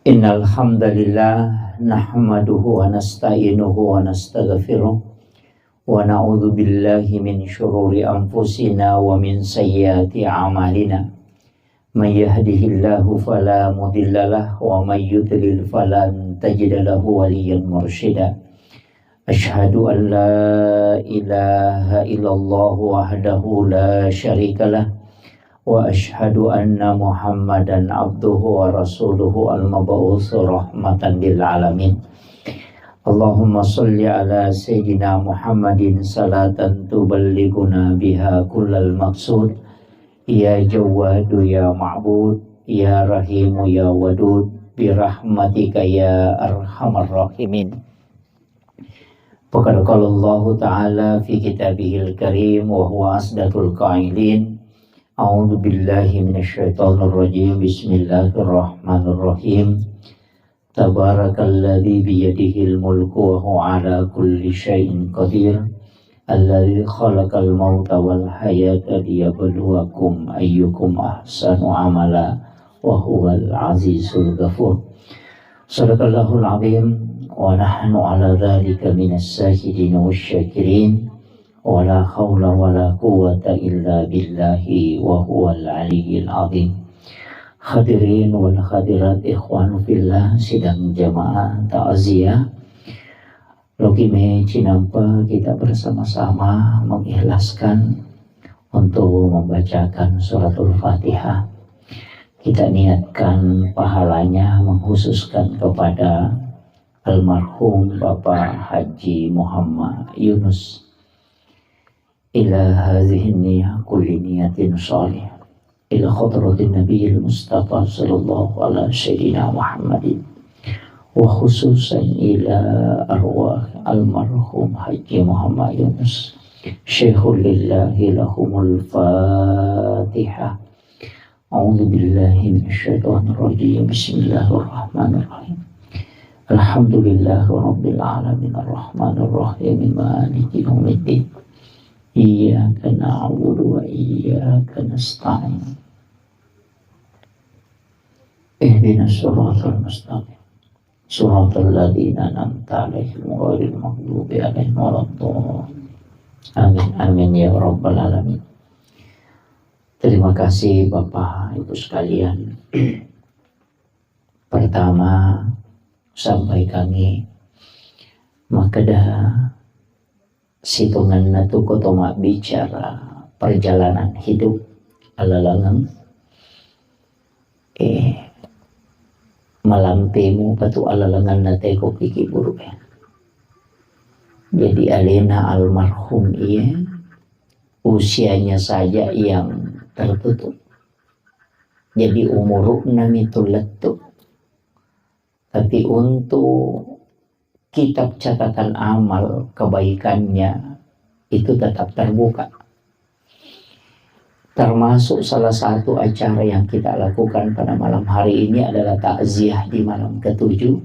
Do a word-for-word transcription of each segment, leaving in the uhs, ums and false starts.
إن الحمد لله نحمده ونستعينه ونستغفره ونعوذ بالله من شرور أنفسنا ومن سيئات أعمالنا. من يهده الله فلا مضل له ومن يضلل فلن تجد له وليا مرشدا. أشهد أن لا إله إلا الله وحده لا شريك له، وأشهد أن محمدا عبده ورسوله المبعوث رحمة للعالمين. اللهم صل على سيدنا محمد صلاة تبلغنا بها كل المقصود. يا جواد يا معبود، يا رحيم يا ودود، برحمتك يا أرحم الراحمين. فقد قال الله تعالى في كتابه الكريم وهو أصدق القائلين: أعوذ بالله من الشيطان الرجيم. بسم الله الرحمن الرحيم. تبارك الذي بيده الملك وهو على كل شيء قدير. الذي خلق الموت والحياة ليبلوكم أيكم أحسن عملا وهو العزيز الغفور. صدق الله العظيم، ونحن على ذلك من الشاهدين والشاكرين، ولا حول ولا قوة إلا بالله وهو العلي العظيم. Hadirin wal hadirat, ikhwan fillah, sidang jamaah takziah. Loki me cinampa kita bersama-sama mengikhlaskan untuk membacakan suratul Fatihah. Kita niatkan pahalanya mengkhususkan kepada almarhum Bapak Haji Muhammad Yunus. إلى هذه النية كل نية صالحة، إلى حضرة النبي المصطفى صلى الله على سيدنا محمد، وخصوصا إلى أرواح المرحوم حاج محمد يونس، شيخ لله لهم الفاتحة. أعوذ بالله من الشيطان الرجيم. بسم الله الرحمن الرحيم. الحمد لله رب العالمين. الرحمن الرحيم. مالك يوم الدين. إياك نعبد وإياك نستعين. اهدنا الصراط المستقيم. صراط الذين أنعمت عليهم غير المغضوب عليهم ولا الضالين. Amin, amin ya rabbal alamin. Terima kasih Bapak Ibu sekalian. Pertama, sampaikangngi makkeda sitongenna tu ko to mabbicara perjalanan hidup alalengeng, eh, malampemu patu alalengenna teko kiki buruk, eh. Jadi alena almarhum iye usianya saja yang tertutup. Jadi umurukna mitu lettu. Tapi untuk kitab catatan amal kebaikannya itu tetap terbuka. Termasuk salah satu acara yang kita lakukan pada malam hari ini adalah takziah di malam ketujuh.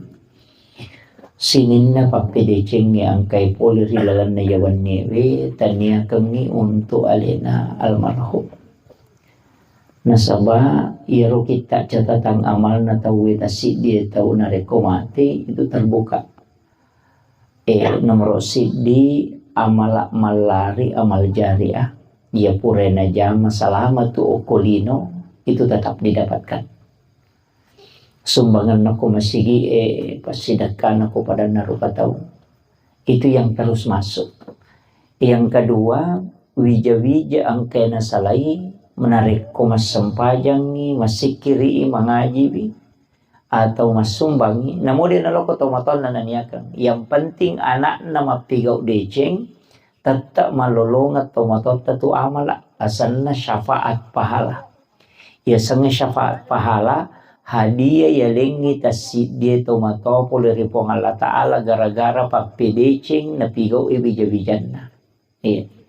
Sininna pappedecengnge engkai pole ri lalenna yawenniewe taniakengngi untuk alena almarhum. Nasaba iyaro kitta catatan amalna tauwe tassiddie tau narekko mate itu terbuka. Eh, nomoro siddi, amala mallari, amal jariah. Iya pura najama salama tu okko lino, itu tetap didapatkan. Sumbanganna ko masigi, eh, passidekkana ko padanna rupa tau. Itu yang terus masuk. Yang kedua, wija-wija engkae nasalai, menarekko massempajangngi, massikkiri'i, mangajiwi, atau massumbangngi, namo de naloko tomatoanna naniakeng. Yang penting anakna mappigau deceng, tette mallolongeng tomatoatta tu amala, asenna syafaat pahala. Yasengnge syafaat pahala, hadiah yalengngi tassiddie tomatoa pole ri Puang Allah Ta'ala gara-gara pappedeceng napigau'i wija-wijanna. Iya.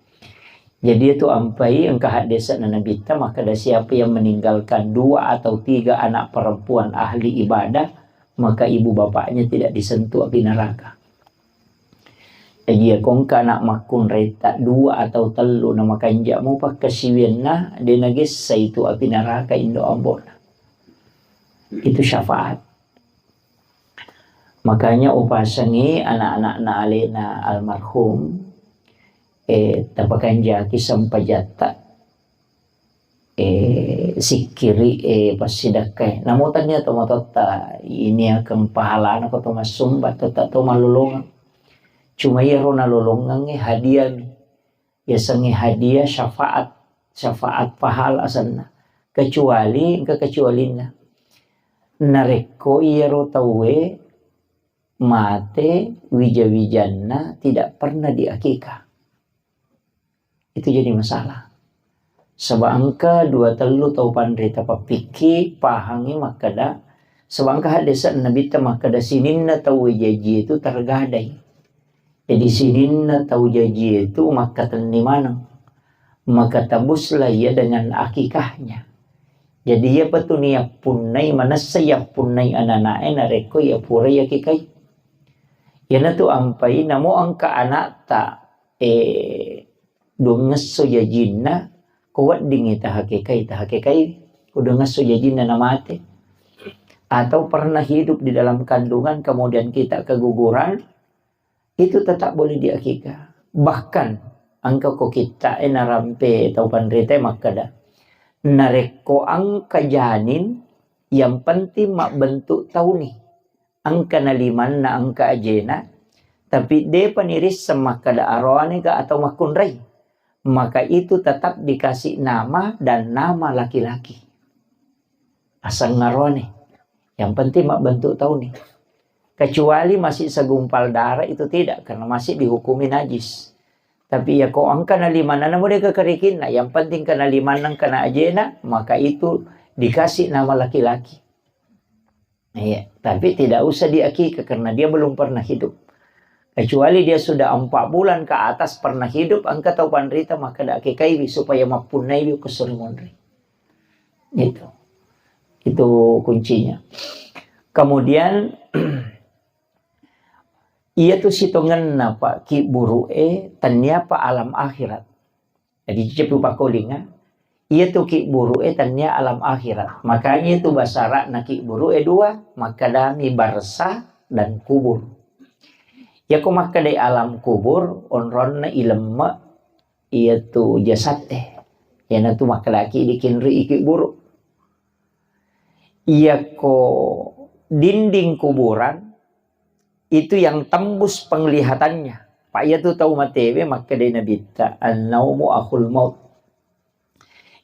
Jadi itu ampai engka haddese'na Nabitta makkeda, siapa yang meninggalkan dua atau tiga anak perempuan ahli ibadah, maka ibu bapaknya tidak disentuh api neraka. Jadi ya kongka anak makkunraita dua atau tellu na makanja mu pakkasiwianna de nagessai tu api neraka indo ambona. Itu syafaat. Makanya upasengi anak-anakna alena almarhum, eh, tapakanjaki sempajatta, eh, sikkiri, eh, passidakkai. Namo tania to matotta ini akan pahalana ko to massumba, tetta to malolongeng. Cuma iyaro nalolongengnge hadiami. Yasengnge hadiah syafaat, syafaat pahala asenna. Kecuali, engka kecualinna. Narekko iyaro tauwe mate wija-wijanna tidak pernah diakikah. Itu jadi masalah. Saba engka dua tellu tau panrita pappikki, pahangi makkeda, saba engka haddese'na Nabitta makkeda sininna tauwe jaji itu tergadai. Jadi sininna tau jaji itu makkatenni maneng. Maka tabuslah ia dengan akikahnya. Jadi iyapa tu niyappunnai, manessa yappunnai ananae narekko iya pura yakikai. Iyanatu ampai namo engka anakta, eh, duangngesso jajinna, ko weddingngi tahakikai, tahakikai, ko duangngesso jajinna namate. Atau pernah hidup di dalam kandungan, kemudian kita keguguran, itu tetap boleh diakikah. Bahkan, engka ko kitta'e narampe tau panritae makkeda, narekko engka janin, yang penting mabbentuk tauni. Engka nalimanna, engka ajena, tapi depa nirisseng makkeda aroane ga atau makkunrai. Maka itu tetap dikasih nama dan nama laki-laki. Aseng aroane. Yang penting mabbentuk tauni. Kecuali masih segumpal darah itu tidak, karena masih dihukumi najis. Tapi ya ko engka nalimanna namo de kekerikinna, yang penting kena limanna, kena ajena, maka itu dikasih nama laki-laki. Iya, tapi tidak usah diakikah karena dia belum pernah hidup. Kecuali dia sudah empat bulan ke atas pernah hidup, engka tau panrita maka da akikaiwi supaya mappunnaiwi ko suri monri. Itu. Itu kuncinya. Kemudian, iya tu sitongenna, Pak, kibburu'e, tenniapa alam akhirat. Jadi, cepu pakolinga, iya tu kibburu'e tennia alam akhirat. Makanya itu basara'na kibburu'e dua, makkedami barzah dan kubur. Yako makkedai alam kubur, onronna ilemme, iya tu jasatte. Iyanatu makkedaki dikinri kibburu. Iyako dinding kuburan, itu yang tembus penglihatannya. Pak, iya tu tau matewe makkedai Nabitta, "An-naumu akhul maut."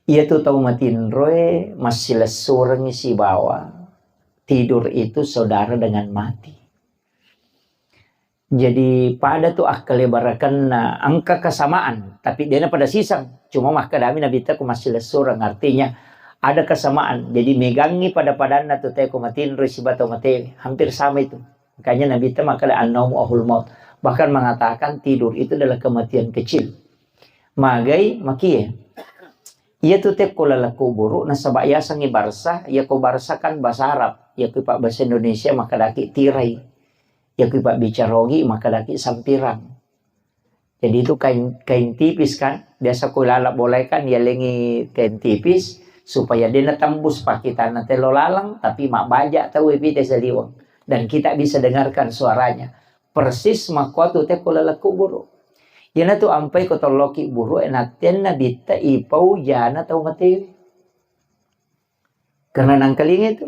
Iya tu tau matinroe massilessurengngi sibawa tidur itu saudara dengan mati. Jadi pada tu akkalebarekenna engka kesamaan, tapi dena pada siseng. Cuma makkedami Nabitta ku massilessureng, artinya ada kesamaan. Jadi megangi pada-padanna tu teko matinroi sibawa tau matewe, hampir sama itu. Makanya Nabitta makkeda, "An-naumu akhul maut." Bahkan mengatakan tidur itu adalah kematian kecil. Magai, makie. Iya tu tekko laleng kuburu, nasaba yasengngi barzah, iya ko barzah kan bahasa Arab, iya ko pak bahasa Indonesia makkedaki tirai, iya ko pak bicarogi makkedaki sampirang. Jadi itu kain, kain tipis kan, biasa ko laleng bolae kan yalengi kain tipis, supaya dena tembus pakitana telo laleng, tapi mabbaja tau epite saliweng. Dan kita bisa dengarkan suaranya. Persis makkuatu tekko laleng kuburu. Iyanatu ampai ko tolloki buru, e, nattenna bitta ipau jana tau matewe. Karena nangkalinga itu.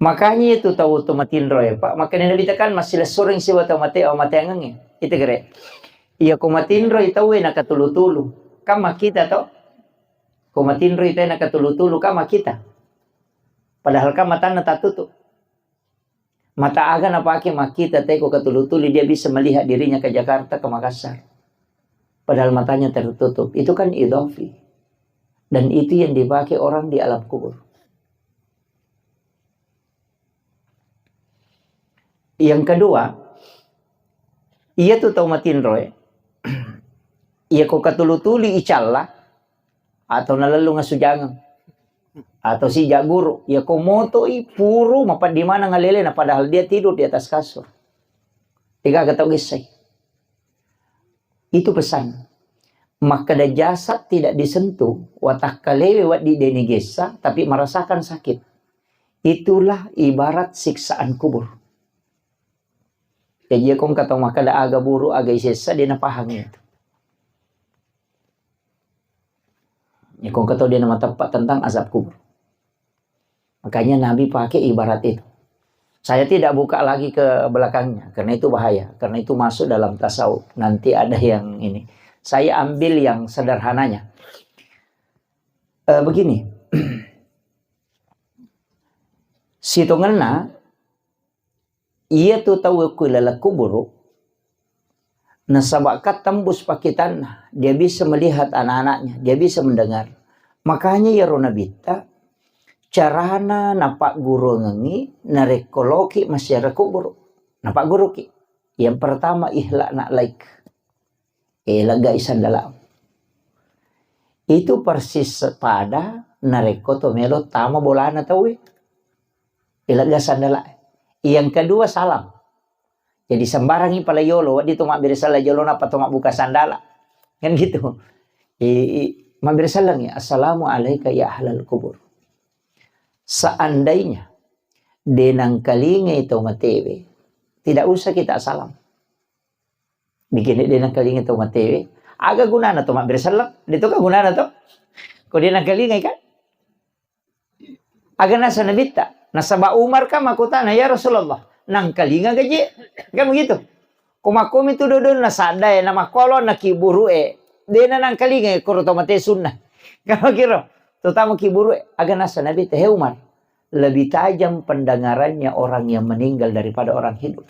Makanya itu tau tu matinro ya, Pak. Makanya Nabitta kan massilessureng siwa tau mate, o mateangengnge. Itu kere. Iya ko matinroi tauwe nakatulu-tulu. Kan makkita to? Ko matinroi tauwe nakatulu-tulu, kan makkita. Padahal kan matanna tatutup. Mata aga napake makkita teko katulu-tulu, dia bisa melihat dirinya ke Jakarta, ke Makassar. Padahal matanya tertutup. Itu kan idhafi. Dan itu yang dipakai orang di alam kubur. Yang kedua, iya tu tau matinroe, iya ko katulu-tulu icalla, atau nalellung asujangeng, atau sija guru, iya ko motoi puru mapaddi maneng alelena, padahal dia tidur di atas kasur. Tiga ketau gessai. Itu pesan. Makkeda jasad tidak disentuh, watakkalewe wedding deni gessa, tapi merasakan sakit. Itulah ibarat siksaan kubur. Jadi, iya ko engka tau makkeda aga buruk, aga isessa, de' napahangi itu. Ya, ko engka tau de' namateppa tentang azab kubur. Makanya Nabi pakai ibarat itu. Saya tidak buka lagi ke belakangnya, karena itu bahaya, karena itu masuk dalam tasawuf. Nanti ada yang ini. Saya ambil yang sederhananya. Eh, begini, sitongenna, iya tu tau ku laleng kuburu, nasaba ka tembus pakitanna, dia bisa melihat anak-anaknya, dia bisa mendengar. Makanya iyaro nabitta, carana napagguruangengngi narekko loki massiara kuburu, napagguruki. Yang pertama, ikhla' na'laik. Eh, leggai sandala'. Itu persis pada narekko to melo tama bolana tauwe. Eh, lega sandala'. Yang kedua, salam. Jadi, sembarangi pala yolo, wedding to mabbere sala jolo, nappa to mabbuka sandala'. Kan gitu. Eh, eh, mabbere salam ya, "Assalamu alaika ya ahlal kubur." Seandainya de' nangkalingai tau matewe, tidak usah kita salam. Bikin de' nangkalingai tau matewe, aga gunana to mabbere salam? De' to ka gunana to? Ko de' nangkalingai kan? Aga naseng Nabitta? Nasaba Umar kan makkutana, "Ya Rasulullah, nangkalinga gaje?" Kan begitu. Ko makkomi tu dodonna saddae, na makkualo na kiburu'e, de' na nangkalingai koro to mate sunna. Kan begitu. Terutama kiburu'e, aga naseng Nabitta, "He Umar, lebih tajam pendengarannya orang yang meninggal daripada orang hidup.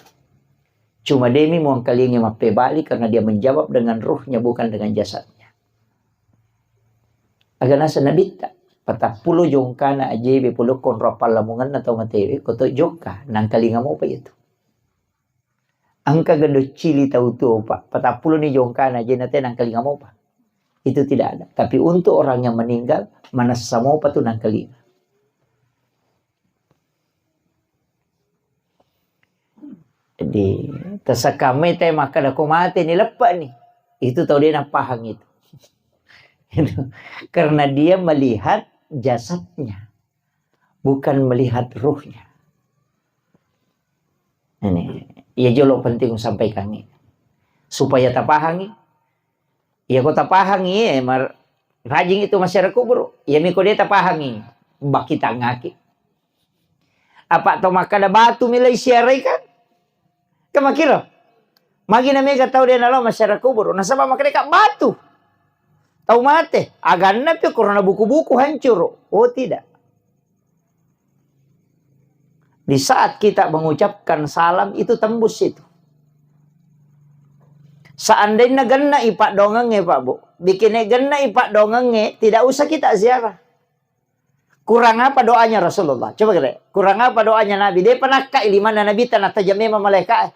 Cuma demi muangkalingi mappebali karena dia menjawab dengan ruhnya, bukan dengan jasadnya." Aga naseng Nabitta, patappulo jongkana ajebe pole konro pallamungenna tau matewe, ko to jokka, nangkalinga mopa iya tu. Engka gendo cili tau tuo, Pak, patappulo ni jongkana ajena te nangkalinga mopa. Itu tidak ada. Tapi untuk orang yang meninggal, manessa mopa tu nangkalinga. Jadi, tersekamai te makkeda ko mate ni, leppe' ni. Itu tau de' napahang itu. Itu. Karena dia melihat jasadnya, bukan melihat ruhnya. Ini, iya jolo penting sampaikan ini. Supaya tapahangi. Iya ko tapahangi, eh, mar-, rajing itu masyarakat kubur. Iya mi ko de' tapahangi, bakitangaki. Apa to makkeda batu mi lai siarai kan? Kan makkiro. Magi na mega tau de' nalo masyarakat kubur. Nasaba makkeda ka batu. Tau mate, aganna pi korona buku-buku hancur. Oh, tidak. Di saat kita mengucapkan salam, itu tembus itu. Seandainya genna i paddoangengnge, Pak Bu, bikinna genna i paddoangengnge, tidak usah kita ziarah. Kurang apa doanya Rasulullah? Coba kira, kurang apa doanya Nabi? De' pa nakkai limanna Nabitta, natajang memang malaika'e.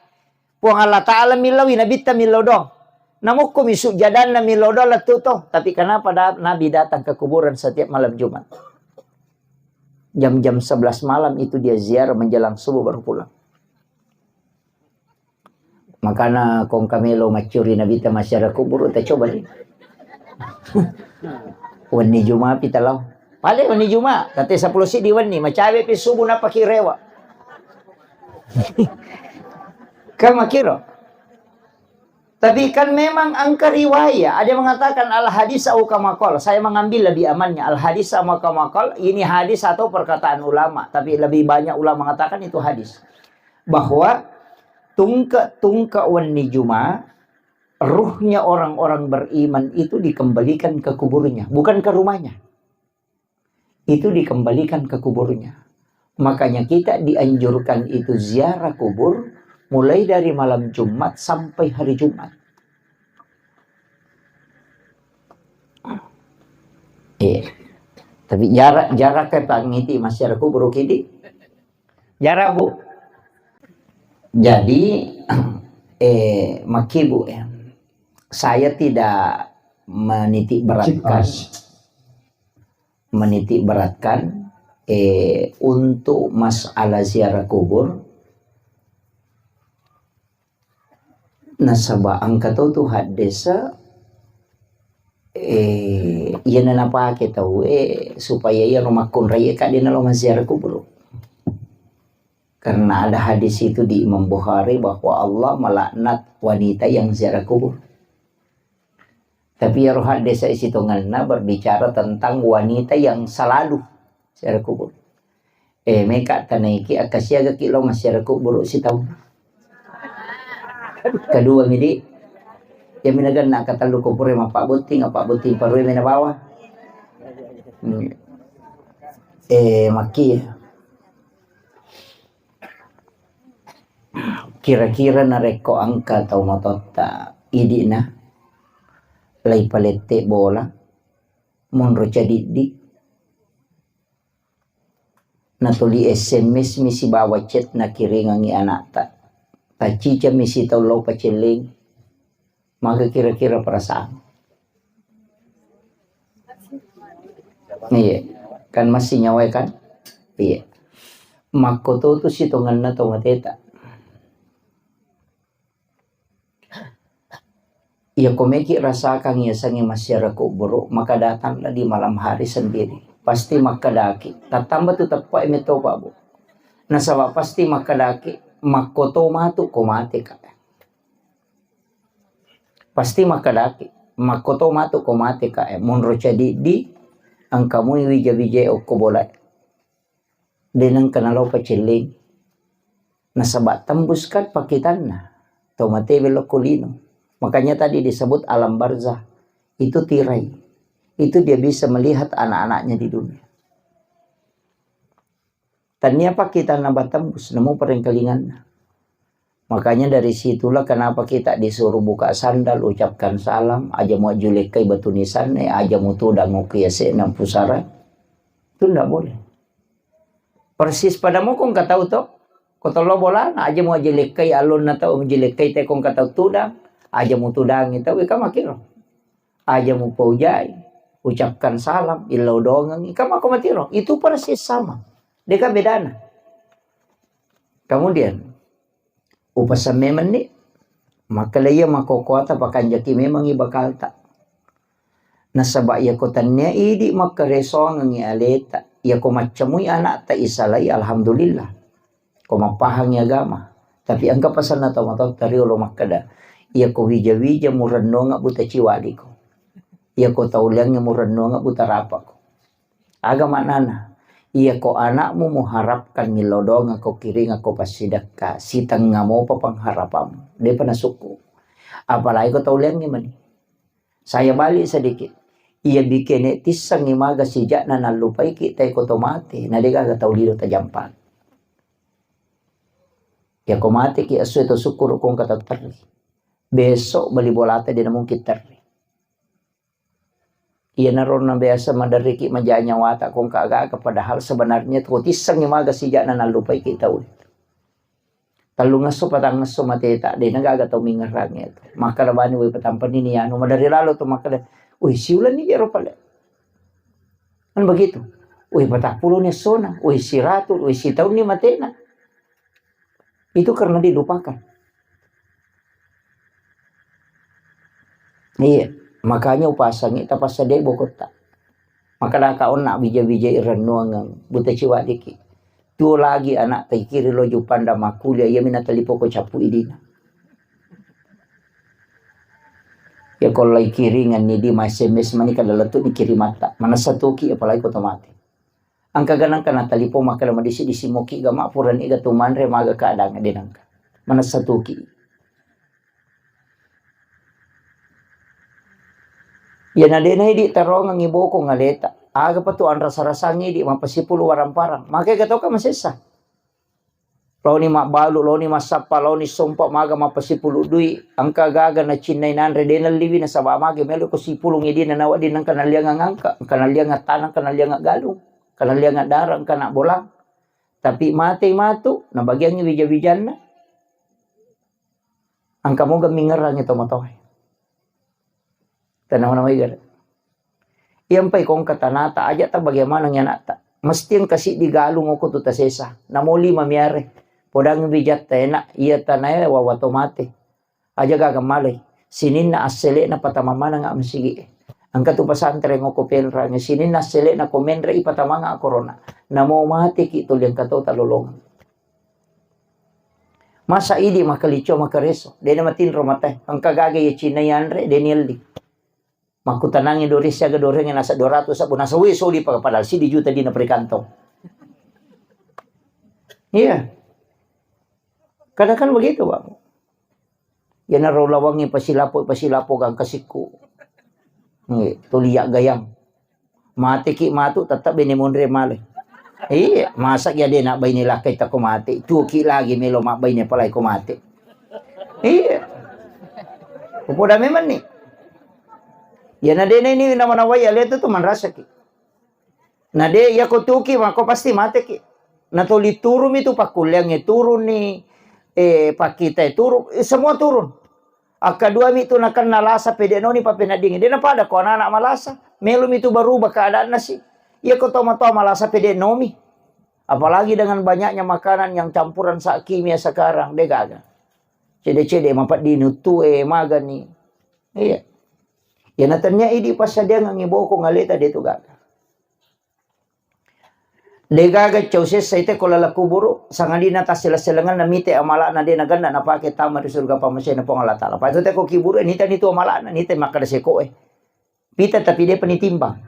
Puang Allah Ta'ala millaui, Nabitta millau doang. Namukku mi sujjadanna millau doang lettu to. Tapi kenapa da-, Nabi datang ke kuburan setiap malam Jumat? Jam-jam sebelas malam itu dia ziarah, menjelang subuh baru pulang. Makana kongka melo maccuri Nabitta masyarakat kubur, ta coba ni. Wenni Juma pi talau. Pale wenni Juma, kate seppulo siddi wenni, macawe pi subuh napaki rewa. Kan makkiro. Tapi kan memang engka riwayat, ada yang mengatakan al hadis au kama qal. Saya mengambil lebih amannya, al hadis au kama qal, ini hadis atau perkataan ulama, tapi lebih banyak ulama mengatakan itu hadis. Bahwa tungke-tungke wenni Juma, ruhnya orang-orang beriman itu dikembalikan ke kuburnya, bukan ke rumahnya. Itu dikembalikan ke kuburnya. Makanya kita dianjurkan itu ziarah kubur mulai dari malam Jumat sampai hari Jumat. Iya. Tapi jarak, jarak ke pangiti masyarakat kubur kidi. Jarak, Bu. Jadi, eh, makkibu, eh, saya tidak menitik beratkan, menitik beratkan, eh, untuk masalah ziarah kubur. Nasaba engka to tu haddesa, eh, iyana napake tau, eh, supaya iyaro makkunrai e ka de nalo maziarah kubur. Karena ada hadis itu di Imam Bukhari bahwa Allah melaknat wanita yang ziarah kubur. Tapi iyaro hadis sitongenna berbicara tentang wanita yang selalu ziarah kubur. Eh, meka tanaiki, akkasiagaki lao massiarah kuburu sitaung. Kedua midi. Ya minaganna katellu ko pura mappabotting, mappabotting parue mena bawa. Hmm. Eh, makki. Kira-kira narekko engka tau matotta idi'na lai palette bola, monro cadiddi, natuli S M S mi sibawa chat nakiringengngi anakta, taccicammi sitaung lao pacellengi, maka kira-kira perasaan? Iya, kan masih nyawa kan? Iya. Makkoto tu sitongenna tau mateta. Iya, ko meki rasakan iya sangi massiara kuburu, maka datanglah di malam hari sendiri. Pasti makkedaki, tattamba tu teppa e metto, Pak, Bu. Nasaba pasti makkedaki, makkoto matu ko mate ka. Pasti makkedaki, makkoto matu ko mate ka, eh, monro cadiddi, engka mui wija-wija okko bola. De nengka nalao pacellengi. Nasaba tembus kan pakkitanna. Tau mate belok ko lino. Makanya tadi disebut alam barzah. Itu tirai. Itu dia bisa melihat anak-anaknya di dunia. Tania pakkitanna batembus, namo perengkalinganna. Makanya dari situlah kenapa kita disuruh buka sandal, ucapkan salam, aja muajjulekkai batu nisanna, aja mutudang okko yase'na pusara. Itu ndak boleh. Persis pada mokko engka tau to, ko tollo bolana, aja muajjulekkai allonna tau, mujjulekkai te ko engka tau tudang, aja mutudangi tau, ika makiro. Aja mupaujai, ucapkan salam, illau dongengi, ika mako matiro. Itu persis sama. Deka bedana. Kemudian, upasamme menni, makkeda iya makkokoata pakanjaki memangngi bakalta. Nasaba iyako tennia idi makkaresoangengngi aleta, iyako maccamui anakta isalai, alhamdulillah. Ko mappahangngi agama. Tapi engka pasanna tau matoatta riolo makkeda, iyako wija-wija murennuanga buta ciwaliko. Iyako tauliangnge murennuanga buta rapako. Aga maknana? Iyako anakmu muharapkan millau doangeng ko kiringeng ko passidekka, sitengnga mopa pengharapanmu. Depa nasukku. Apalagi ko tauliangnge mani. Saya balik sedikit. Iya bikene tissengngi maga sijakna nallupaiki tae ko to mate, na degaga tau lino tajampa. Iyako mateki esso to sukkuru ko engka tau terri. Besok bali bolata de na mungkin terri. Iyanaro na biasa maderriki maja nyawata ko engka aga-aga, padahal sebenarnya ko tissengngi maga sijakna nallupaiki tau. Tellungesso patangesso mateta, de na gaga tau mingerangnge tu. Makkeda bani, woi, patampani ni anu, maderri lalo tu makkeda, "Woi, siulenni jero pale." Kan begitu. "Woi, patappulo ni essona, woi, siratu, woi, sitaunni matena." Itu karena dilupakan. Iya, makanya upasangi tapassadai bokotta. Makkeda ka onna bija-bijai rennuangeng, buta ciwadiki. Tuo lagi anak taikiri lo jupanda makkuliah, iya mina talipo ko cappu idina. Ya ko lai kiringan ni di ma S M S mani kada letu ni kirimatta. Manessa tuki apalagi ko to mate. Engka ganang kana talipo makkeda madisi-disi moki ga ma purani ga tu manre maga keadaan de nengka. Manessa tuki. Iyana dena idi tarongengngi bokong aleta. Aga pa tu anrasa-rasangngi idi mappasipulu warang-parang. Maka ega toka masessa. Laoni mabbalu, laoni massappa, laoni sompa maga mappasipulu dui. Engka gaga nacinnai nanre de nalliwi nasaba mage melo ko sipulung idina nawedding nengka nalliangang angka, engka nalliangang tanang, engka nalliangang galung, engka nalliangang darang, engka na bolang. Tapi matei matu nabagiangngi wija-wijanna. Engka moga mingerangngi tomatoae. Tanawa-nawa igara. Iyampai kongka tanata, aja ta bagaimana anakta. Mesti engka siddi galung oko tu tasesa. Namo lima miare. Podang wijatta enak, iya tanae wawa to mate. Aja gaga malai. Sininna assele'na patama maneng masigi e. Engka tu pesantren oko penrang, sininna assele'na ko menre i patamanga corona. Namo mate ki tuli engka to talolong. Masa idi makkaliccio makkareso, de' namatinro matae. Engka gaga iya Cina yanre, de' nielli. Makkutanangi dori siaga dorengnge nasa dua ratus sabbu, nasa we soli pa-, padahal siddi juta dina perikantong. Iya. Kadang kan begitu, Pak. Iyanaro lawangngi pasilapo, pasilapo gangkasikku. Nggih, tuli yaggayang. Mateki matu, tetap bene monre male. Iya, masa ya de' nabbaine lakkai tako mate. Tuoki lagi melo mabbaine palai ko mate. Iya. Upoda memang ni. Ya na de' ni nama-nawai ale tu, tu manrasaki. Na de', iya ko tuki, mako pasti mateki. Na toli turunmi tu pakkulleangnge turunni, eh, pakkitae turun, eh, semua turun. Akkaduami tu nakenna lasa pede' noni pappeneddingnge. De' napada ko anak-anak malasa. Melomi tu berubah keadaanna si. Iya ko toma-toma malasa pede' nomi. Apalagi dengan banyaknya makanan yang campuran sa-, kimia sekarang, de' gaga. Cede-cede mapedding uttue, magani. Iya. Iya na tennia idi passadiangengngi bokong aleta de' tu gaga. De' gaga cau sessa ite ko laleng kuburu, sangadinna tassele-selengenna mite amala'na de' nagenna napake tama ri surga pammasena Puang Allah Ta'ala. Patu te ko kiburu, nitani tu amala'na, nita makkeda sekoe. Pita tapi de'pa nitimbang.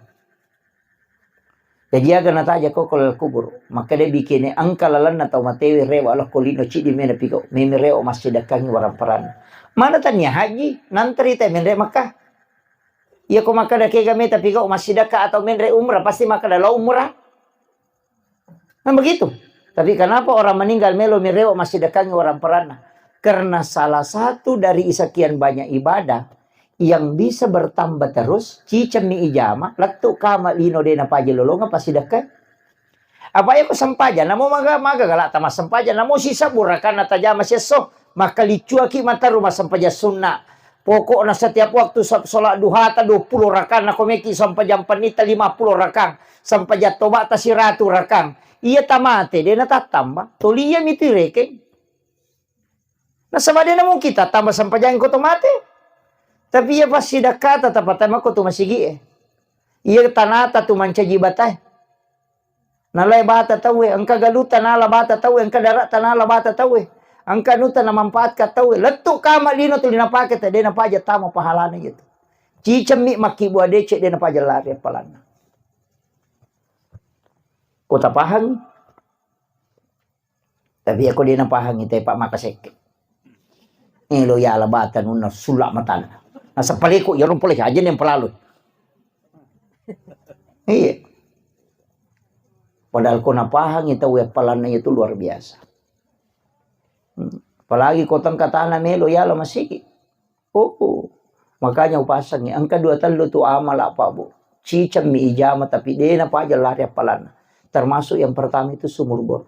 Jaji aga nataja ko ko laleng kuburu. Makkeda bikene engka lalenna tau matewe rewa lokko lino ciddi mena pigau. Meme rewa massidakkangi warang paranna. Mana tania haji, nantri te menre Makkah. Iya ko makkeda kega meta pigau massidakka atau menre umrah, pasti makkeda lao umrah. Kan begitu. Tapi kenapa orang meninggal melo mirewa massidakkangi warang paranna? Karena salah satu dari sekian banyak ibadah yang bisa bertambah terus, cicemmi ijama, lettu kama lino de' napaja lolonga passidakka. Apa iya ko sempajang, namo maga, maga galak tama sempajang, namo sisebbu rakanna tajama siesso, makkaliccuaki mataru massempajang sunna. Pokokna setiap waktu sa-, salat duhata dua puluh rakang, nako meki sempajang pennita lima puluh rakang, sempajang tobata siratu rakang. Iya tamate, de' natattamba. Toli iya mitu irekeng. Nasaba de' namungkin tattamba sempajang ko to mate. Tapi iya passidakkata tapatama ko tu masigi e. Iya tanata tu mancaji batae. Nalai bata tauwe, engka galuta nala bata tauwe, engka darata nala bata tauwe, engka anuta namanfaatkan tauwe. Lettu kama lino tuli napake te, de' napaja tama pahalana iya tu. Cicemmi makkibua decek, de' napaja lari appalanna. Ko tapahangi? Tapi ako de' napahangi, tepa maka sekke. Elo yala bata nunna sulla matanna. Nasaba paleko, iyaro pole aja yang pelalu. Iya. Padahal ko napahangi tau appalanna itu luar biasa. Hmm. Apalagi ko tengka tana melo yala masigi. Oh, oh. Makanya upasangi, engka dua tellu tu amala, Pak Bu. Cicemmi ijama, tapi de' napaja lari appalanna. Termasuk yang pertama itu sumur bor.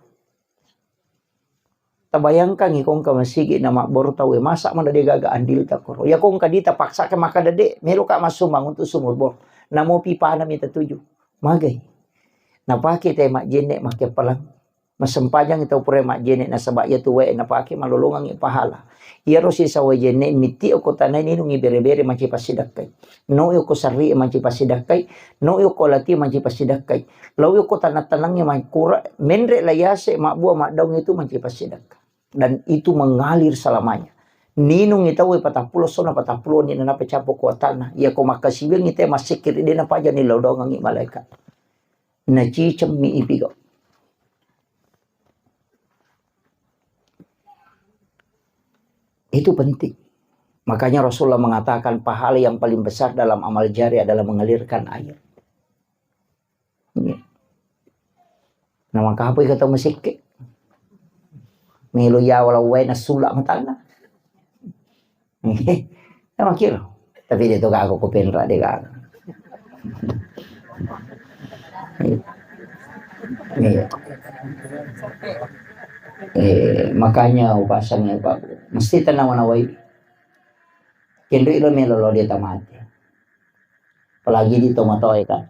Tabayangkangi ko engka masigi na mabboro tauwe, masa mana de' gaga andilta koro. Ya ko engka dita paksa ke maka dede, melo ka massumbang untuk sumur bor. Namo pipana mita tuju. Magai. Napake te majjenne make appalang. Massempajang tau pura majjene nasaba iya tu wae napake malolongangngi pahala. Iyaro sisa wae jenne mitti okko tanae ninungi bere-bere mancaji passidakkai. No okko sarri mancaji passidakkai, no okko lati mancaji passidakkai. Lao okko tanang-tanangnge makkura menre la yase mabbua maddaung itu mancaji passidakka. Dan itu mengalir selamanya. Ninungi tauwe patappulo sona patappulo ni nanapa cappo kuatanna. Iya ko makkasiwiangngi te massekkiri de' napaja ni lao daungangngi malaeka. Nacicemmi ipigau. Itu penting. Makanya Rasulullah mengatakan pahala yang paling besar dalam amal jari adalah mengalirkan air. Iya. Nah, maka apa kata masekke? Melo yawa lawai nasula matanna. Sama kiro. Tapi de' to gaga ko penra de' gaga. Iya. Iya. Eh, makanya upasang ya, Pak. Mesti tenang nawai. Kendri lo melo lo de' tamate. Apalagi di tomatoe kan.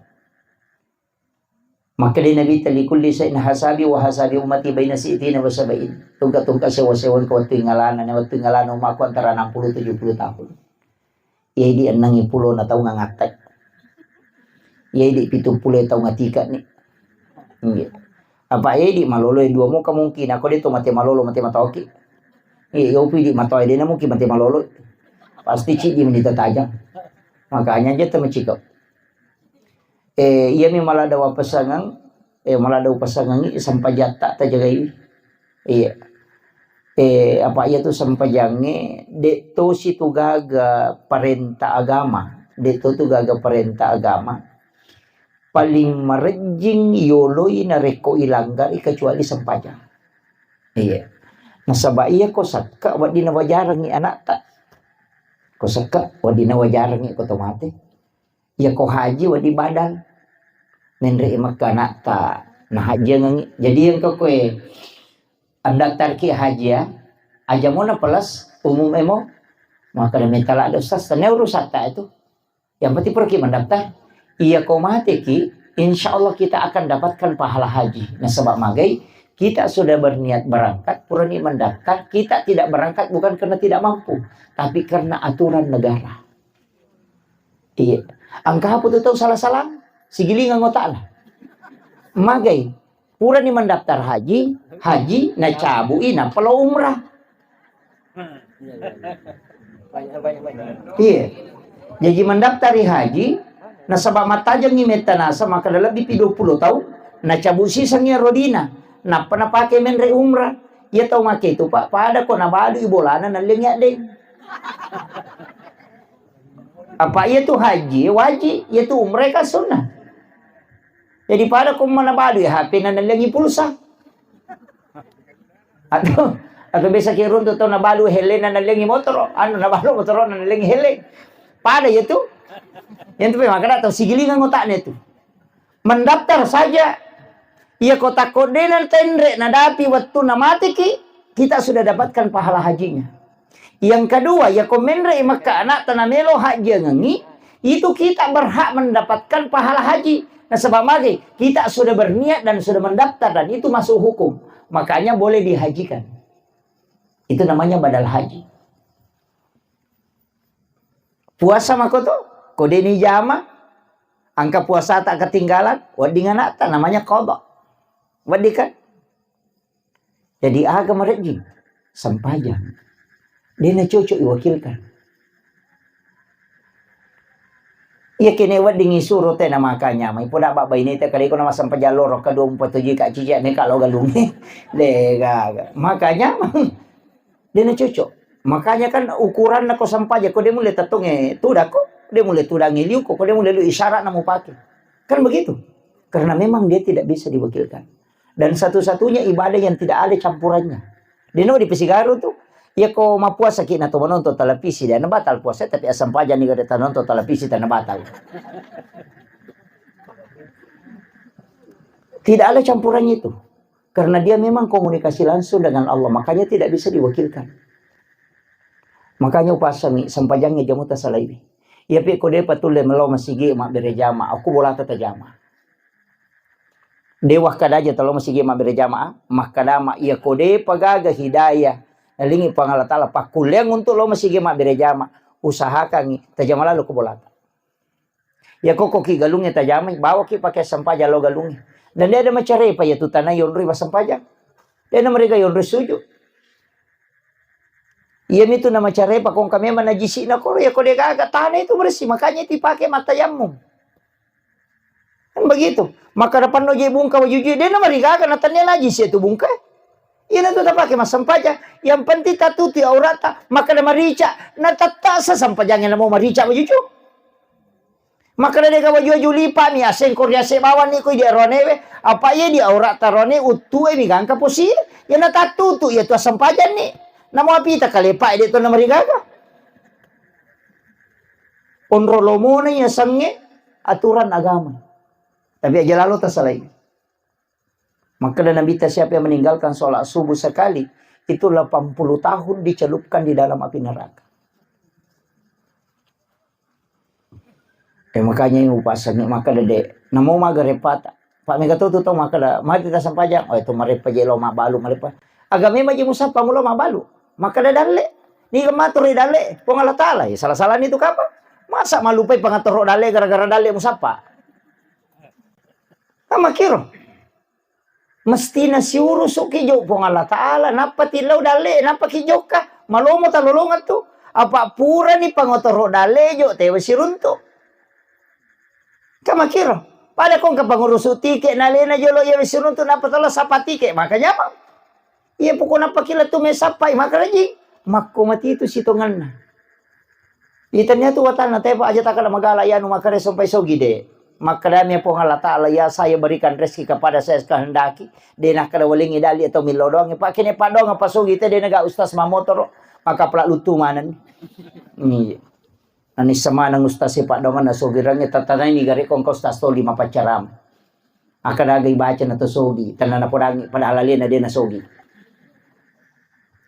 Makkeda Nabitta, "Likulli syai'in hasabi wa hasabi ummati baina sitina wa sabain." Tungka-tungka sewa-sewa engka wettu ingalana, na wettu ingalana umakku antara enam puluh tujuh puluh tahun. Iya idi enneng pulo na taung ngattai. Iya idi pitung pulo taung ngatika ni. Iya. Apa idi malolo dua mo kemungkinan, ko de to mate malolo, mate matoki. Iya, yopi di matoa de' na mungkin mate malolo. Pasti ciddi meni tatajang. Makanya aja temacikau. Eh, iya mi maladda wapasangeng, eh, maladda upasangengi sempajatta tajagai. Iya. Eh, apa iya tu sempajangnge, de' tosi tu gaga parenta agama, de' to tu gaga parenta agama. Paling marejjing yoloi narekko ilanggari kecuali sempajang. Iya. Nasaba iya ko sakka wedding nawajarengi anakta. Ko sakka wedding nawajarengi ko to mate. Iya ko haji wedding badal. Menre i Mekka anakta nahajiangengi. Jadi engka koe andaftarki haji ya. Aja mo na plus umum emo. Maka da metala ada ustaz, tanya urusatta itu. Yang penting pergi mendaftar. Iya ko mateki, insya Allah kita akan dapatkan pahala haji. Nasaba magai, kita sudah berniat berangkat, purani mendaftar, kita tidak berangkat bukan karena tidak mampu, tapi karena aturan negara. Iya. Engka apa tu tau salah-salah? Sigilingang otakna. Magai. Purani mendaftar haji, haji, nacabui, nappa lao umrah. Iya. Jaji mendaftari haji, nasaba mattajengngi metta nasa, maka lebbi pi dua puluh taung, nacabut sisengngi rodina, nappa napake menre umrah. Iya tau make itu, Pak, pada ko nabalui bolana nallengi addeng. Apa iya tu haji, wajib, iya tu umrah kan sunnah. Jadi pada ko mana balu ya H P na nalengi pulsa. Atau atau biasa ki runtu tau nabalu helena nalengi motoro, anu nabalu motoro nalengi hele. Pada iya tu. Yang tu makanya tau sigilingan otaknya tu. Mendaftar saja. Iya ko takko dena tenre nadapi wettunna mateki, kita sudah dapatkan pahala hajinya. Yang kedua, iya ko menre i Mekka anakta namelo hajiangengi, itu kita berhak mendapatkan pahala haji. Nasaba magi, kita sudah berniat dan sudah mendaftar dan itu masuk hukum. Makanya boleh dihajikan. Itu namanya badal haji. Puasa mako to, ko deni jama, angka puasa tak ketinggalan, wedding anakta namanya qada. Wedding kan? Jadi aga marejjing? Sempajang. Dena cocok iwakilkan. Iya kene wedding isuro tena makanya mai poda ba baineta kale ko nama sempajang loro kedua empat tujuh ka cici ne kalau galungi. Dega. Makanya dena cocok. Makanya kan ukuranna ko sempajang ko de mulle tettonge tudako, de mulle tudangi liuko, ko de mulle lu isyarat na mupake. Kan begitu. Karena memang dia tidak bisa diwakilkan. Dan satu-satunya ibadah yang tidak ada campurannya. Deno di Pesigaru tu, iya ko mapuasa ki na to menonton televisi dan batal puasa tapi asam paja ni kada nonton televisi dan batal. Tidak ada campurannya itu. Karena dia memang komunikasi langsung dengan Allah, makanya tidak bisa diwakilkan. Makanya upasangi sempajangnge jamu tasalaiwi. Iya pi ko depa tulle melo masigi mabbere jama, aku bolata tajama. De wakkada aja talo masigi mabbere jamaah, makkadama iya ko depa gaga hidayah nalingi Puang Allah Taala pakkulleang untuk lo masigi mabbere jama, usahakangi tajama lalo ko bolata. Iya ko koki galungnge tajamai, bawaki pake sempajang lo galungnge. Dan de ada macarepa iya tu tana yonroi massempajang. De na mereka yonroi sujud. Iya mitu na macarepa kongka memang najisi'na koro, iya ko de gaga tana itu bersih, makanya itu dipakai mattayammum. Kan begitu. Maka depan no je bungka wajujui, de na marigaga na tania najisi itu bungka. Iya na tu tapake massempajang. Yang penting tatutu aurata, maka na marica, na tatta sa sempajangnya na mau marica wajuju. Makkeda de ga waju-waju lipa'mi, aseng ko riase bawanni ko idi aroanewe, apa iya di aurata aroane uttuemi gangka posi, iya natattutu iya tu assempajanni. Namo apita kalepa de to namarigaga. Onro lomona iya sengnge aturan agama. Tapi aja lalo tasalai. Makkeda Nabitta, siapa yang meninggalkan sholat subuh sekali, itu delapan puluh tahun dicelupkan di dalam api neraka. Eh, makanya ini upasangi, makkeda de, namo maga repata. Pak mega tu tau makkeda, mati ta sempajang, oh itu marepa je lo mabalu, marepa. Aga memang je musappa mulo mabalu. Makkeda dalle. Ni matur dalle, Puang Allah Taala, ya salah-salah ni tu kapa? Masa malupai pangatoro dalle gara-gara dalle musappa? Tama kiro. Mestina siurusuki jo Puang Allah Ta'ala, nappa tillau dalle, nappa ki jokka. Malomo talolongeng tu. Apa purani pangotoro dalle jo, tewa siruntu. Kamakiro. Pada kong ka pangurusu tike nalena jolo iya siruntu, nappa tala sapa tike, maka nyamang. Iya poko nappa kila tu mesappai, maka lagi. Makko mati itu sitonganna. Itania tu watana tepa aja takala magala yanu makare sompai sogi de. Makkedami Puang Allah Ta'ala, "Ya, saya berikan rezeki kepada saya kehendaki." De nakkeda walengi dali atau millo doang. Pak kene padong apa sogi te de naga ustaz mamotoro. Maka pelak lutu maneng. Iya. Nani semaneng ustaz si padongan na sogi rangi tatanai ni gare kongko ustaz toli mapaccaram. Akkeda aga ibaca na to sogi, tenna napodangi padahal alena de na sogi.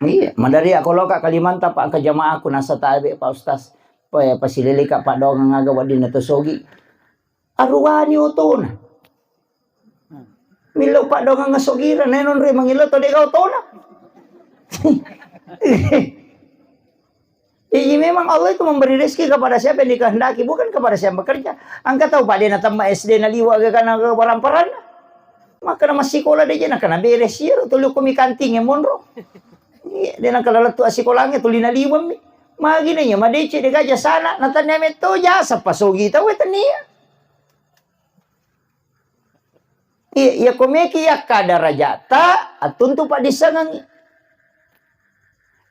Iya, madari ako loka Kalimantan, Pak, engka jamaahku nasa tabe, Pak Ustaz. Pa-, pasileleka padongang aga wedding na to sogi. Aruwani otona. Millau padongang sogira, nenonre mangillau to dega otona. Jadi memang Allah itu memberi rezeki kepada siapa yang dikehendaki, bukan kepada siapa yang bekerja. Engka tau pada na temma S D na liwa ga kana ga paran-paranna. Maka na massikola de je na kana beres iyaro tuli ko mi kanting e monro. Iya, de na kala lettu asikolange tuli na liwammi. Magi na iya madeceng de ga jasana, na tania metto jasa pasogi tau e tania. Iya, iya ko meki yakka darajata, attuntu paddissengengngi.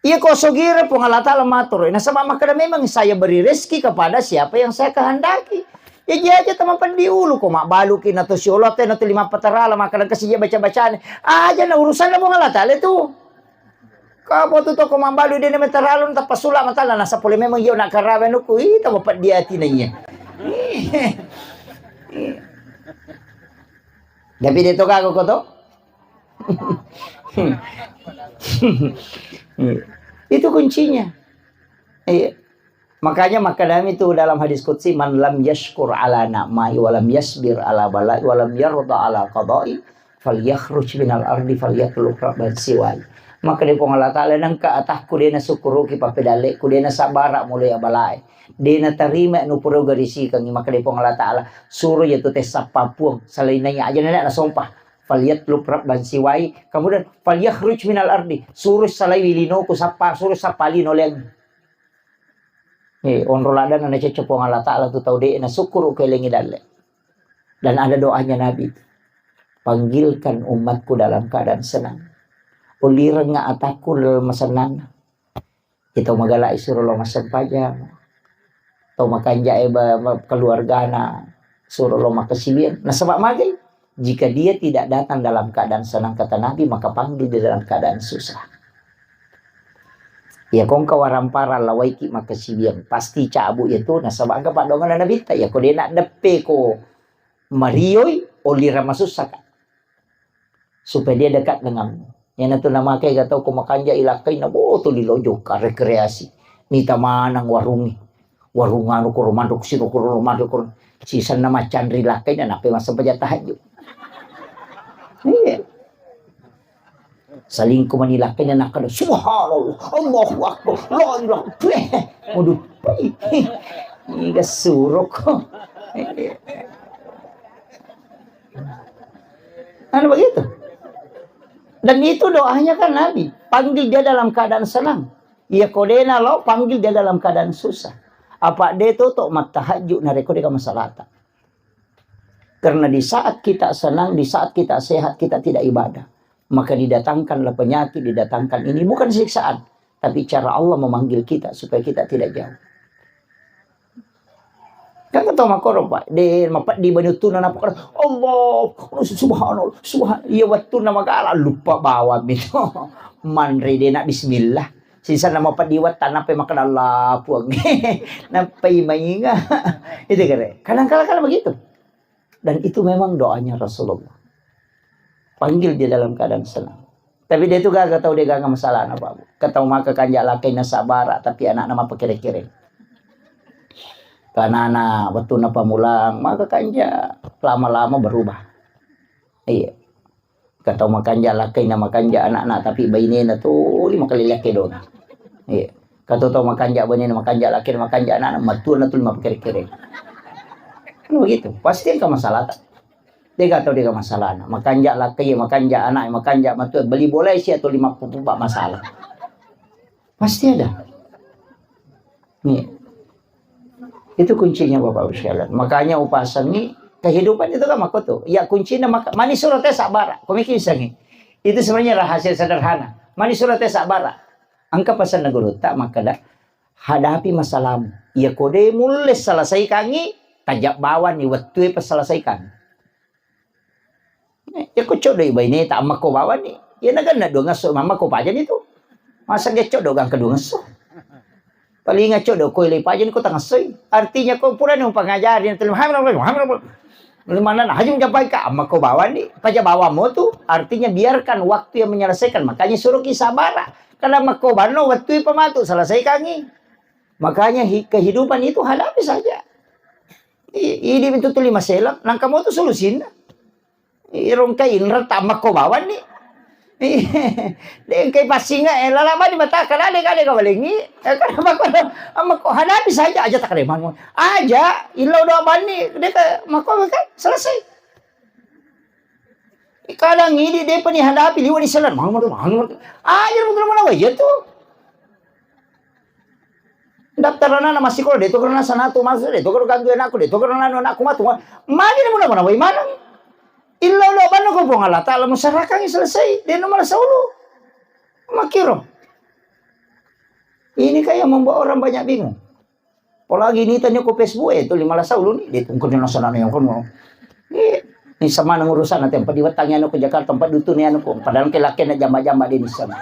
Iya ko sogira Puang Allah Ta'ala matur, nasaba makkeda memang saya beri rezeki kepada siapa yang saya kehendaki. Ya, iya aja teman peddi ulu ko mabbaluki na to siolo te na to lima patarala makkeda kasi baca-bacane. Aja na urusanna Puang Allah Ta'ala itu. Ka potu toko mambalu de na metaralu tappa sula matala nasa pole memang iyo na karawe nuku ita mapeddi atina iya. Tapi de to gago ko to. Itu kuncinya. Iya. Makanya makkedami tu dalam hadis qudsi, "Man lam yashkur ala na'mai wa lam yasbir ala balai wa lam yarda ala qadai, falyakhruj minal ardi falyatlub rabban siwai." Makkeda Puang Allah Ta'ala, "Nengka atakku de na sukkuruki pappedalleku, de na sabbara mulai abalae, de na tarima nupuro garisikangi." Makkeda Puang Allah Ta'ala, "Suro iya tu tessappa Puang, selain nanya aja nenek na sompa. Falyatlub rabban siwai, kemudian falyakhruj minal ardi, suro salai linoku sappa, suro sappa lino leang." Eh, onro laddanna nacecce Puang Allah Ta'ala tu tau de' na sukkuru' kelengi dalle. Dan ada doanya Nabi, "Panggilkan umatku dalam keadaan senang. Ulirengnga atakku dalam masennanna." Itu magala suro lo massempajang. Tau makanja'e ba-, ba-, keluargana suro lo makkasiwiang. Nasaba magai? Jika dia tidak datang dalam keadaan senang, kata Nabi, maka panggil dia dalam keadaan susah. Iya kongka waramparang lawaiki makkasiwiang, pasti cabu iya tu, nasaba engka paddoanganna Nabitta, iya ko de' naddeppe ko marioi, olirang masussaka. Supaya dia dekat denganmu. Iyana tu namake ga tau ko makanja' ilakkainna, bo, tuli lo jokka rekreasi. Mita maneng warungnge. Warung anu koro manruk siro koro manruk koro. Sisenna macanri lakkainna nappai massempajang tahajud. Iya. Salingku mani lakkainna nakkeda, "Subhanallah, Allahu Akbar, la ilaha." Waduh. Iga suroko. Anu begitu. Dan itu doanya kan Nabi, panggil dia dalam keadaan senang. Iya ko de' nalo, panggil dia dalam keadaan susah. Apa de' to to mattahajud narekko de' ka masalata. Karena di saat kita senang, di saat kita sehat, kita tidak ibadah, maka didatangkanlah penyakit, didatangkan ini bukan siksaan, tapi cara Allah memanggil kita supaya kita tidak jauh. Kan tau makkoro, Pak, de' mapeddi bani wettunna nappa, Allah, subhanallah, subhan-, iya wettunna magala, lupa bawang mi to. Manre de' na bismillah. Sisenna mapeddi wettu, nappai makkeda, "Allah, Puang." Nappai mainga. Itu kere. Kadang kala-kala begitu. Dan itu memang doanya Rasulullah. Panggil dia dalam keadaan senang. Tapi de' tu gaga tau de' gaga masalahna, Pak. Engka tau maka kanja' lakkainna sabara, tapi anakna mappakere-kere. Karena anak wettunna pammulang, maka kanja' lama-lama berubah. Iya. Engka tau makanja' lakkainna makanja' anakna, tapi bainena tuli makalelekke dona. Iya. Engka tau makanja' bainena makanja' lakkainna makanja' anakna, mattuanna tuli mappakere-kere. Kan begitu. Pasti engka masalahta. Dega tau dega masalahna. Makanja lakkai, makanja anak, makanja matua, beli bola isi atau lima puluh masalah. Pasti ada. Nih. Itu kuncinya Bapak Ibu sekalian. Makanya upasangi kehidupan itu kan makoto. Ya kuncinya maka mani surat saya sabar. Komiki sangi. Itu sebenarnya rahasia sederhana. Mani surat saya sabar. Engka pesan guru tak maka dah hadapi masalahmu. Ya kode mulai selesaikangi tajak bawani waktu pas selesaikan. Iya ko coddo i baineta, ammakko bawani. Iya naganna dua ngesso, mammakko pajani tu. Masa ge coddo gangka dua ngesso. Palinga coddo ko ile pajani ko tangessoi. Artinya ko purani upangajari na tuli, mana na haju mencapai ka ammakko bawani. Paja bawammu tu. Artinya biarkan waktu yang menyelesaikan. Makanya suruh ki sabara. Karena makko banno waktu pematu selesaikangi. Makanya hi- kehidupan itu hadapi saja. I- idi itu tuli maselang, nangka mau tu solusinna. Irongkai inra tammakko bawani. Dengkai passinga eh lala bani mata kala de kade kawalengi. Karena makko ammakko hadapi saja aja tak ada mau. Aja illau doa bani deka makko kan selesai. Kadang idi depa ni hadapi liwa di selan. Mau mau mau. Aja mau mana wajah tu. Daftar anak-anak masih sekolah, de to karena sana tu masuk, de to karena ganggu anakku, de to karena anu anakku matu. Magi ni muna muna wai maneng. Illa ulo banno ko Puang Allah Taala musarakangi selesai, de no malah saulu. Makiro. Ini kan yang membuat orang banyak bingung. Apalagi ini tanya ko Facebook eh tu lima belas saulu ni, de tungkun yang sana yang kono. Eh, ni sama nang urusan nanti empat diwetangi anu ke Jakarta, empat dutu ni anu ko, padahal ke laki nak jamba-jamba de ni sana.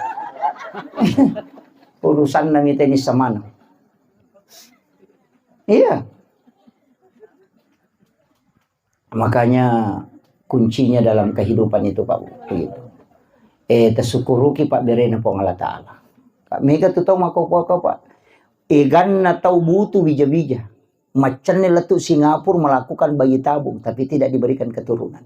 Urusan nang itu ni sama nang. Iya. Makanya kuncinya dalam kehidupan itu, Pak Bu, begitu. Eh, tasyukuruki pabberena Puang Allah Taala. Kak, mega tu tau makkokkoe, Pak. Eganna tau butuh wija-wija. Maccanne lettu Singapura melakukan bayi tabung, tapi tidak diberikan keturunan.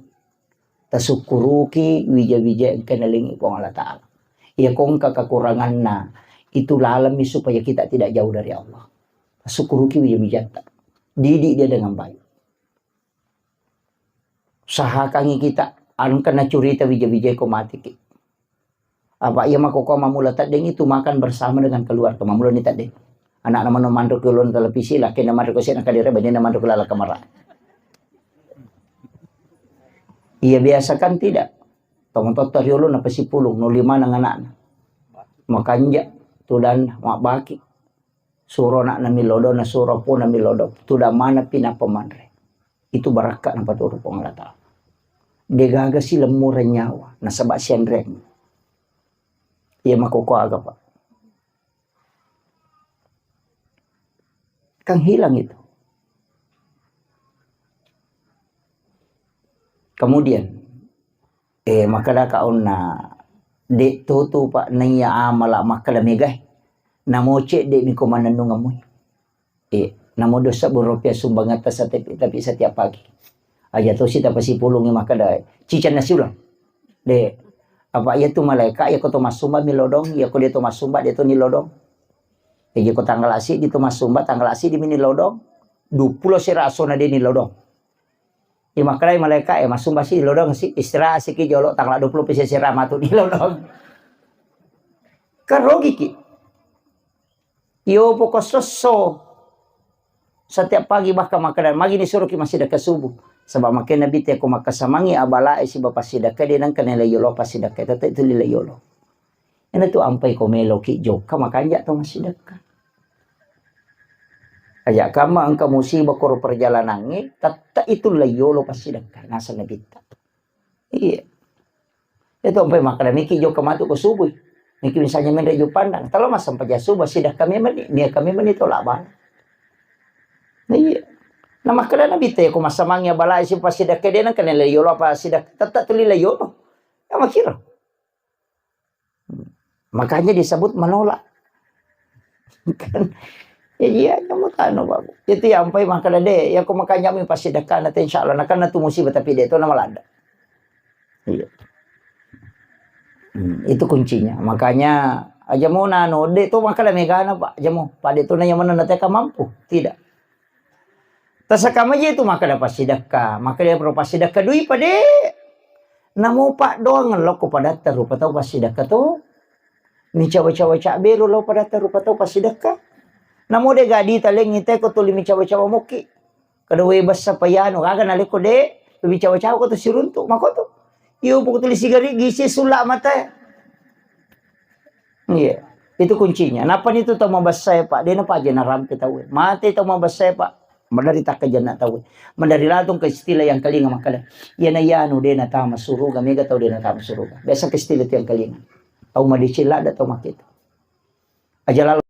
Tasyukuruki wija-wija engka nalengi Puang Allah Taala. Iya ko engka kekuranganna, itu lalemmi supaya kita tidak jauh dari Allah. Tasyukuruki wija-wijatta. Didik dia dengan baik. Usahakangi kita, engka nacurita wija-wija ko matiki. Apa iya makkokkoe mammula teddeng itu makan bersama dengan keluarga. Mammula ni teddeng. Anak-anak mano manro ke ulun televisi, laki na manro ke sini kadire, bani na manro ke lala kamara. Iya biasa kan tidak. Tong-tong riolo na pasipulung, no lima nang anak. Makanja, tudan, mabaki. Suro ana'na milodong, nasuro puana milodong. Tudang maneng pi nappa manre. Itu barakka napaturu Puang Allah Taala. Degaga si lemmureng nyawa, nasaba sianreng. Iya makkokkoe aga, Pak. Kan hilang itu. Kemudian, eh, makkeda ka onna, de' to tu, Pak, naiya amala makkeda megae. Namo cedde' mi ko mannennungeng mui. Eh, namo dua sebbu rupiah sumbangatta setiap, tapi setiap pagi. Aja tosi tapasipulungi makkeda, ciceng nasi ulang. De', apa iya tu malaeka, iya ko to massumba mi lodong, iya ko de' to massumba, de' to ni lodong. Iya ko tanggal asi di to massumba, tanggal asi di mi ni lodong. Dua puluh sera asona de' ni lodong. Iya makkedai malaeka, eh, massumba si lodong si, istirahat siki jolo tanggal dua puluh pisi sera matu ni lodong. Kan rogi ki. Iyo poko sosso. Setiap pagi bahkan makkeda, magi ni suruki massidekka subuh. Sebab makkeda Nabi te ko makkasamangi abalae siba passidekka de' nengka nilai yolo passidekka, tette' itu nilai yolo. Ena tu ampai ko meloki jokka makanja to massidekka. Aja kamma engka musibah koro perjalanangnge, tette' itu nilai yolo passidekka. Naseng Nabitta. Iya. Itu ampai makkeda miki jokka matu ko subuh. Miki misalnya menre ju pandang. Talo massempajang subuh, sidekka memang ni, nia kami meni tolak bang. Nah, iya. Nah, makkeda Nabi te ko massamangi abalae si passidekka de' nengka nilai yolo apa sidekka, tette' tu nilai yolo. Ya makkiro. Makanya disebut menolak. Kan? Ya, iya, kamu tahu, Pak. Itu yang ampai makkeda de', ya, ko makanja mi passidekka na te, insya Allah, na kan na tu musibah, tapi de' to na malada. Iya. Hmm, itu kuncinya. Makanya, aja mo nano, de' to makkeda megana, Pak. Aja mo, Pak, de' to na yang mana na te ka mampu. Tidak. Tasaka maje tu makkeda passidekka, makkeda pro passidekka dui pade. Namo paddoang lokko padatta rupa tau passidekka to. Micawa-cawa cabero lo padatta rupa tau passidekka. Namo de gadi talengi te ko tuli micawa-cawa mokki. Kada we bessa payano gaga naleko de micawa-cawa ko to siruntu makoto. Iyo poko tuli sigari gisi sula mata. Iya, itu kuncinya. Napa itu tau mabessa ya, Pak? Dena paja narampe tau. Mate tau mabessa ya, Pak. Madari takka janna tau. Madari latung ke istilah yang kalinga makkada. Iya na iyanu dena tama suruga, mega tau dena tama suruga. Biasa ke istilah itu yang kalinga. Tau madeceng ladda tau makkeda. Aja lalo